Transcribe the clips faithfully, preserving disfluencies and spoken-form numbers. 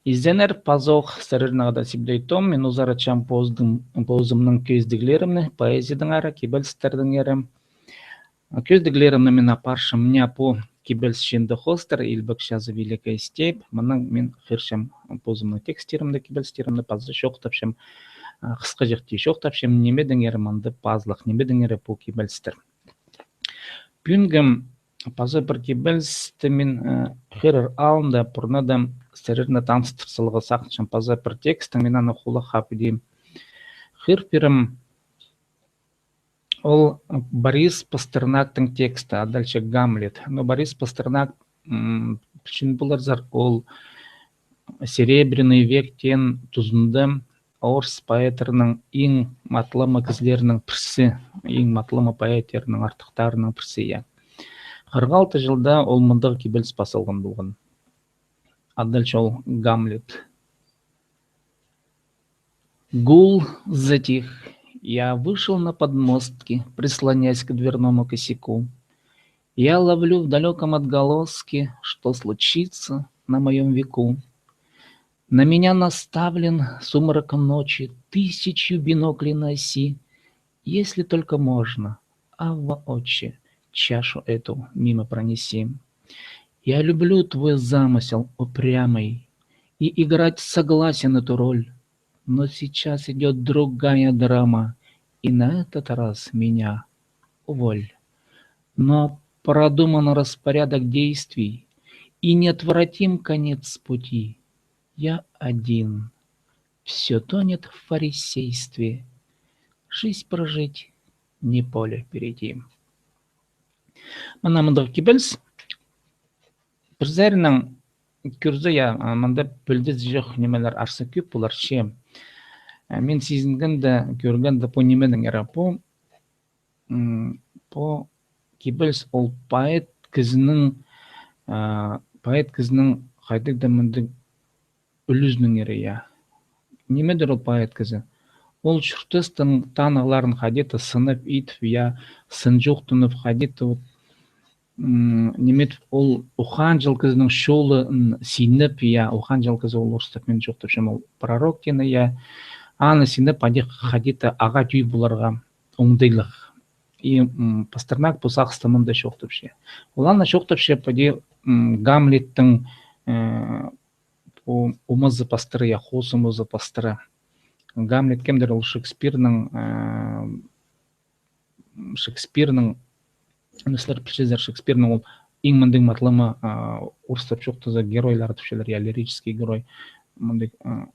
Изеннер, пазох сірернең хада Сибдей Том, мин узаратчам позым-, позымның кӧзідіглерімні, поэзиядаңар, кибелістердеңер. Кӧзідіглерімні мин апарчам не пу кибеліс чыынды хоостыра, «Илбек чазы», «Великая степь», мынаң мин хығырчам позымның текстерімні, кибелістерімні, паза чоохтапчам, а, хысхаҷахти чоохтапчам, нимедеңер мында пазылых, нимедеңер пу кибелістер. Пӱӱнгі паза пір кибелісті мин, э, хығырар алнында пурнада сірерні таныстыр саларға сағынчам паза пір текстің, мин аны хулахха піди хығыр пирем. Ол Борис Пастернактың тексті, а дальше Гамлет. Но Борис Пастернак, м, пілчең поларзар, ол Серебряный век теен тузында орыс поэттерінің иң матлама кізілерінің пірсі, иң матлама поэттерінің артыхтарының пірсі, я. Хырых алты чылда ол мындағ кибеліс пас салған полған. А дальше ол Гамлет. Гул затих. Я вышел на подмостки, прислонясь к дверному косяку. Я ловлю в далёком отголоске, что случится на моём веку. На меня наставлен сумрак ночи, тысячью биноклей на оси. Если только можно, Авва, Отче, чашу эту мимо пронеси. Я люблю твой замысел упрямый и играть согласен эту роль. Но сейчас идёт другая драма, и на этот раз меня уволь. Но продуман распорядок действий, и неотвратим конец пути. Я один. Всё тонет в фарисействе. Жизнь прожить, не поле перейти. Мына мындағ кибеліс. Пір саринаң кӧрзе, я, а, мында пілдізі чох нимелер арса кӧп полар, че. Э, мин сизінгенде, кӧргенде, пу нимедеңер пу, м, пу кибеліс ол поэт кізінің, а, поэт кізінің хайдағ-да мындағ ӱлӱзінеңер, я. Нимедір ол поэт кізі? Ол чуртастың танығларын хайди-да сынап идіп, я, сынҷохтанып, хайди-да вот, м, ниме, ол ухаанҷылығ кізінің чолын синеп, я, ухаанҷылығ кізі ол орыстап мин чоохтапчам, ол пророк теені, я, аны синеп, хайди, хайди-да ағаа тӧӧй поларға оңдайлығ. И, м, Пастернак пу сағыста мында чоохтапча. Ол аны чоохтапча, піди, м, Гамлеттің, э, пу омазы пастыра, я, хоос омазы пастыра. Гамлет кемдір? Ол Шекспирнің, э, Шекспирнің, ну, сірер пілчезер, Шекспирнің ол иң мындағ матлама, а, орыстап чоохтаза, геройлары тіпчелер, я, лирический герой. Мындағ, а,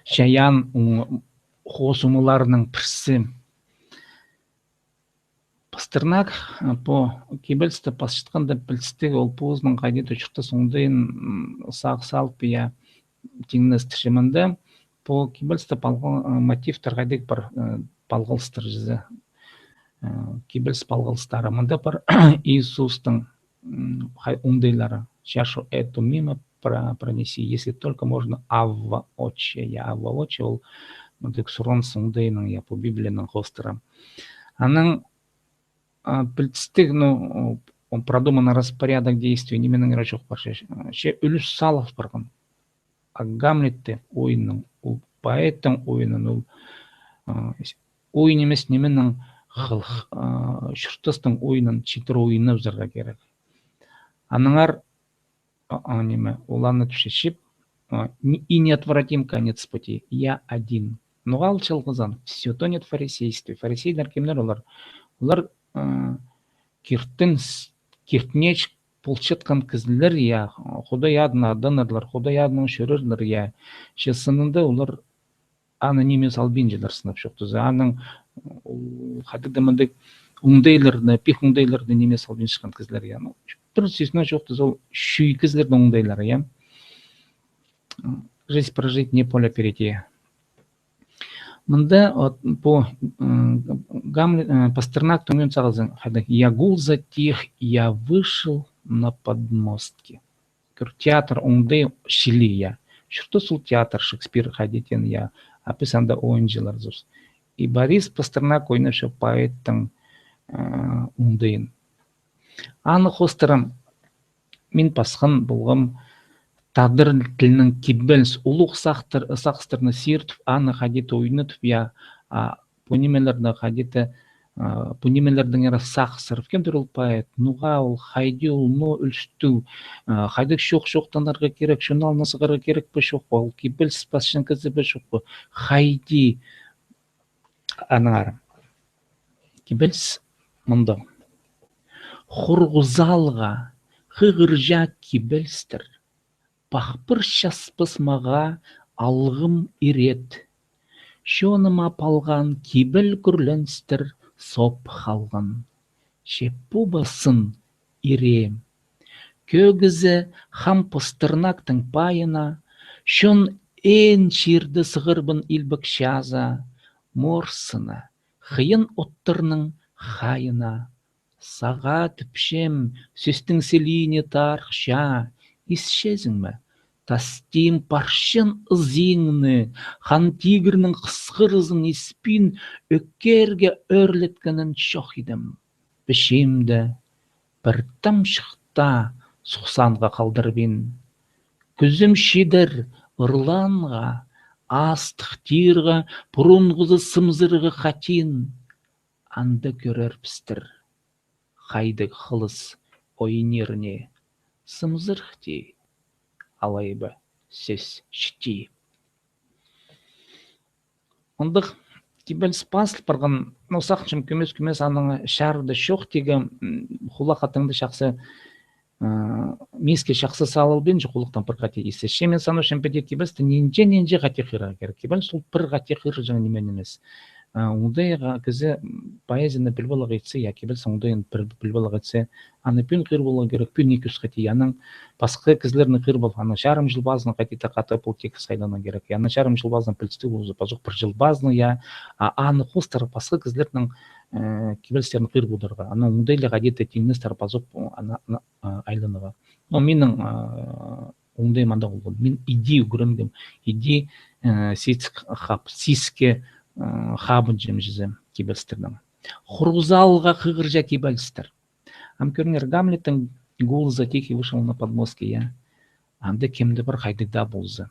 чайаан, м, хоос омаларының пірсі. Пастернак, а, пу кибелісті пасчатханда пілдістіг, ол позының хайди-да чуртас оңдайын, м, сағыс алып, я, тиңнестірче. Мында пу кибелісті палғал-, а, мотивтер хайдағ пар, а, палғалыстар чізе. А, кибеліс палғалыстары. Мында пар Иисустың, м, хай-, оңдайлары. Чашу эту мимо про-, пронеси, если только можно, Авва, Отче. Я, Авва, Отче, ол мындағ сурыныс оңдайының, я, пу Библияның хоостыра. Анаң, а, пілдістіг, ну, о, продуманный распорядок действий, нименеңер чох парча. Че ӱлӱс салып парған. А Гамлетте ойынның, ол поэттің ойынын, ол, а, ой нимес, нименің хыл-, а, чуртастың ойынын читіре ойнапчарға кирек. Аннаңар, а, а, ниме, ол аны тіпче чіп, а, не-, и неотвратим конец пути. Я один. Ноға ол чалғызаан? Всё тонет в фарисействе. Фарисейлер кемнер олар? Олар, а, киртін с-, киртінҷек полчатхан кізілер, я, Худай адынаң адаларлар, Худай адынаң чӧрерлер, я. Че сынында олар аны ниме салбинчалар, сынап чоохтаза. Аның, ол, хайдағ-да мындағ оңдайларны, пик оңдайларны ниме салбинчатхан кізілер, я. Ну, пір сӧснең чоохтаза, ол чӱӱй кізілернің оңдайлары, я. Жизнь прожить, не поле перейти. Мында, вот, пу, м, Гамле-, э, Пастернактың ӧӧн сағызы хайдағ: «Я гул затих, я вышел на подмостки». Кӧр, театр оңдай чіли, я. Чуртас ол театр, Шекспир хайди теен, я. А піс анда ойынҷыларзыбыс. И Борис Пастернак ойнапча поэттің, э, оңдайын. Аны хоостыра мин пасхан полғам Тадар тілінең кибеліс улуғ сахтар, сағыстарны сиртіп, аны хайди-да ойнатып, я, а, пу нимелерні хайди-да, а, пу нимелердеңер сағыстырып, кемдір ол поэт, ноға ол, хайди ол, ноо ӱлӱстіг, а, хайдағ чох-чоохтанарға кирек, чон алнына сығарға кирек пе, чох па, ол кибеліс пасчаң кізі бе, чох па, хайди аннаңар. Кибеліс мындағ. Хурғызалға хығырҷа кибелістер. Пахпыр часпас мағаа алғым ирет. Чоныма палған кибел кӱрленістер соп халған. Че пу ба сын ире. Кӧгізі хам Пастырнактың пайына, чон ӧӧн чирде сығарбын илбек чаза, морсына, хыйын оттарның хайына. Сағаа тіпчем, сӧстің сілиине тарыхча, исчезің ме? Тастим парчан ызыңны, хан тигірнің хысхырызын испин, ӧкерге ӧрлеткенін чох идім. Пічиимде пір тамчых таа сухсанға халдырбин. Кӱзім чидер ырланға, астых тирға, пурунғызы сымзырғы хатин. Анда кӧрербістір, хайдағ хылыс ойнирни. Сымзырых ти, алай ба сӧс чіти. Андағ кибеліс пазыл парған, но сағынчам, кӧмес-кӧмес аның чарыда чох тигі, м, хулах хатыңда чахсы, ы, миске чахсы салылбинча, хулахтаң пір хати исче. Че мин санапчам, піди кибелісті нинҷе-нинҷе хати хығырарға кирек. Кибеліс ол пір хати хығырҷаң ниме нимес. Ы, оңдайға кізі, м, поэзияны піл поларға итсе, я, кибеліс оңдайын піл, піл поларға итсе, аны пӱӱн хығыр поларға кирек, пӱӱн ікі-ӱс хати, анаң пасха кізілерні хығыр пол, анаң чарым чыл пазынаң хайди-да хатап ол текст айланарға кирек. Я, анаң чарым чыл пазынаң пілістіг полза, пазох пір чыл пазынаң, я, а, аны хоостыра пасха кізілернің, э, кибелістерін хығыр поларға. Анаң оңдайлығ хайди-да тиңнестер пазох, ана, ана, а, айланарға. Но минің, а, оңдайым андағ полған. Мин иди ӱгренгем, иди, э, сис-, хап-, сиске, э, хабынчам чізе кибелістернең. Хурғызалға хығырҷа кибелістер. Ам кӧріңер, Гамлеттің «Гул затих и вышел на подмостки», я. Анда кем-де пар хайдағ даа полза.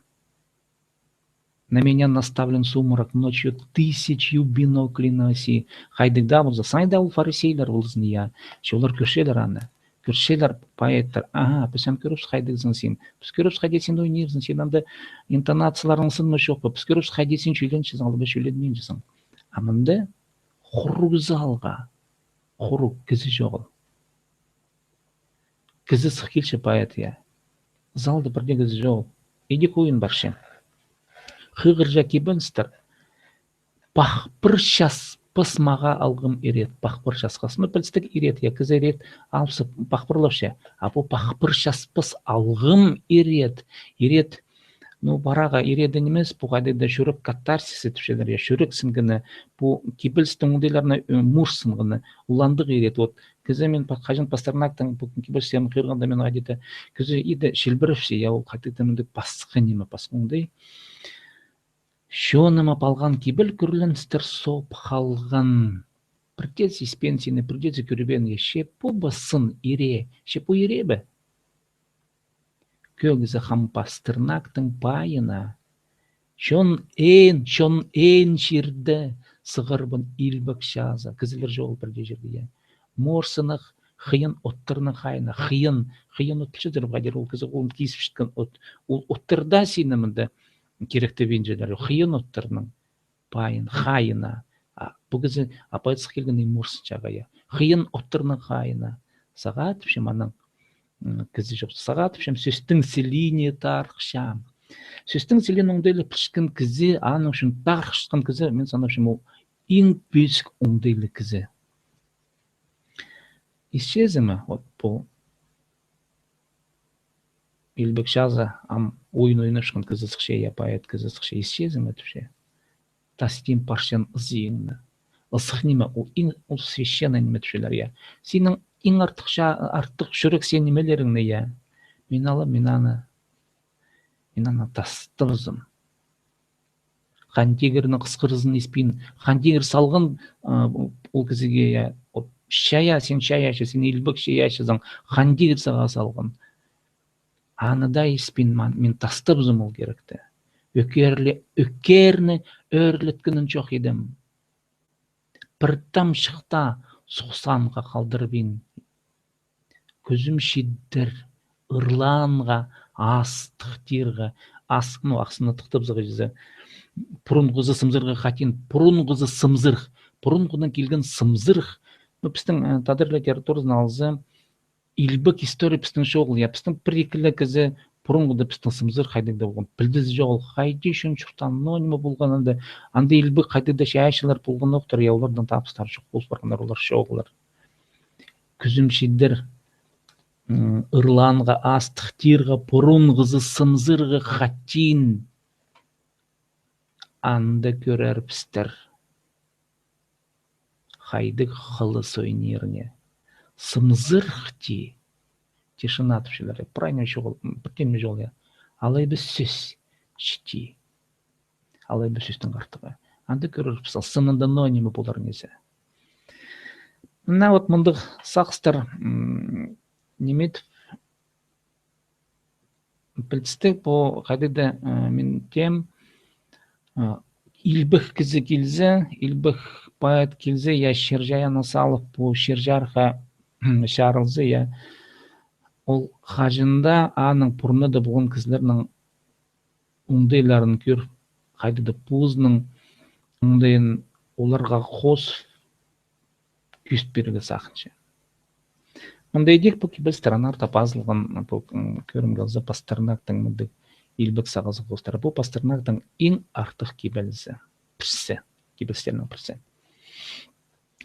«На меня наставлен сумрак ночью, тысячью биноклей на оси». Хайдағ даа полза, саңай даа ол фарисейлер ползын, я. Че олар кӧрчелер аны. Кӧрчелер поэттер. Аха, піс ам кӧрібіс, хайдағзың син. Піс кӧрібіс, хайди син ойнирзың, син анда интонацияларың сын ма, чох па. Піс кӧрібіс, хайди син чӱленчезің, алай ба чӱленминчезің. А мында хурғызалға. Хуруғ, кізі чоғыл. Кізі сых килче поэт, я. Залда пірдее кізі чоғыл. Иди кӧӧн парча. Хығырҷа кибелістер. Пахпыр часпас мағаа алғым ирет. Пахпыр часхас. Ну, пілістіг ирет, я, кізі ирет алыпса, пахпырлапча. А пу пахпыр часпас алғым ирет. Ирет. Ну, параға иреде нимес, пу хайдағ-да чӱрек катарсисі тіпчелер, я, чӱрексінгені, пу кибелістің оңдайларына, ы, морсынғаны, уландығ ирет. Вот, кізі, мин па-, хаҷан Пастернактың пу кибелістерін хығырғанда, мин хайди-да, кізі иде чілбірепче, я, ол хайдағ-да мындағ пасха ниме, пасха оңдай. Чоныма палған кибел кӱрленістер соп халған. Пірдеезі испеен сині, пірдеезі кӧрбеен, я, че пу ба сын ире, че пу ире бе? Кӧгізі хам Пастернактың пайына. Чон ӧӧн, чон ӧӧн чирде сығарбын илбек чаза. Кізілер чоғыл пірдее чирде, я. Морсынах хыйын оттарның хайына. Хыйын, хыйын от пілчезер, хайдағ ол кізі холын кизіп читкен от. Ол оттар даа сині мында киректебинчелер. Хыйын оттарның пайын, хайына. А пу кізі апайдысых килген и морсынча, я. Хыйын оттарның хайына. Сағаа тіпчем, анаң, м, кізі чох. Сағаа тіпчем, сӧстің сілиине тарыхча. Сӧстің сілиин оңдайлығ пілчеткен кізі, аның ӱчӱн тарыхчатхан кізі, мин санапчам, ол иң пӧзік оңдайлығ кізі. Исчезі ме, вот пу илбек чазы, ам ойын ойнапчатхан кізі сыхча, я, поэт кізі сыхча, исчезі ме тіпче. Тастим парчан ызыыны. Ызых ниме, ол иң, ол священный ниме тіпчелер, я. Синің иң артых ча-, артых чӱрексіен нимелеріңні, я. Мин алам, мин аны, мин аны тастабазым. Хан тигірнің хысхырызын испин. Хан тигір салған, а, ол кізіге, я, от, чайа, син чайаачы, син илбек чайаачызың, хан тигір сағаа салған. Аны даа испин мин тастабызым ол киректі. Ӧкерлі, ӧкерні ӧрлеткенін чох идім. Пір тамчыхта сухсанға халдырбин. Кӱзім чидер ырлаанға, ас тыхтирға, ас, ну, ахсына тыхтабызарға чізе. Пурунғызы сымзырға хатин, пурунғызы сымзырх, пурунғыдаң килген сымзырх. Ну, пістің, э, тадар литературазын алза, илбек история пістің чоғыл, я, пістің пір-ікі ле кізі пурунғыда пістің сымзырх хайдағ-да полған. Пілдізі чоғыл, хайди ӱчӱн чуртаан, но ниме полған анда, анда илбек хайдағ-да чайаачылар полған охтар, я, оларның табыстары чох пол парғаннар, олар чоғылар. Кӱзім чидер, м, ырлаанға, ас тыхтирға, пурунғызы сымзырға хатин. Анда кӧрербістер хайдағ хылыс ойнирны. Сымзырх ти, тишина тіпчелер. Прай ниме чоғыл, м, пірдеме чоғыл, я. Алай ба сӧс чіти. Алай ба сӧстің артығы. Анда кӧрербіс, сынында но ниме полар низе. Мына вот мындағ сағыстар, м, ниме тіп, пілдістіг, пу хайдағ-да, э, мин тем, э, илбек кізі килзе, илбек поэт килзе, я, чир-чайаанны салып, пу чир-чарыхха чарылза, я, ол хаҷан-да аның пурнада полған кізілернің оңдайларын кӧр, хайдағ-да позының оңдайын оларға хозып, кӧзіт пирерге сағынча. Мында идӧк пу кибелістер аннаңар даа пазылған, пу, м, кӧрімге алза, Пастернактың мындағ илбек сағызы хоостыра. Пу Пастернактың иң артых кибелізі. Пірсі. Кибелістернің пірсі.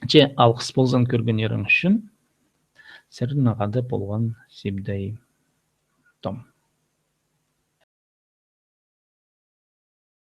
Че алғыс ползын кӧргеннерің ӱчӱн. Сірернең хада полған Сибдей Том.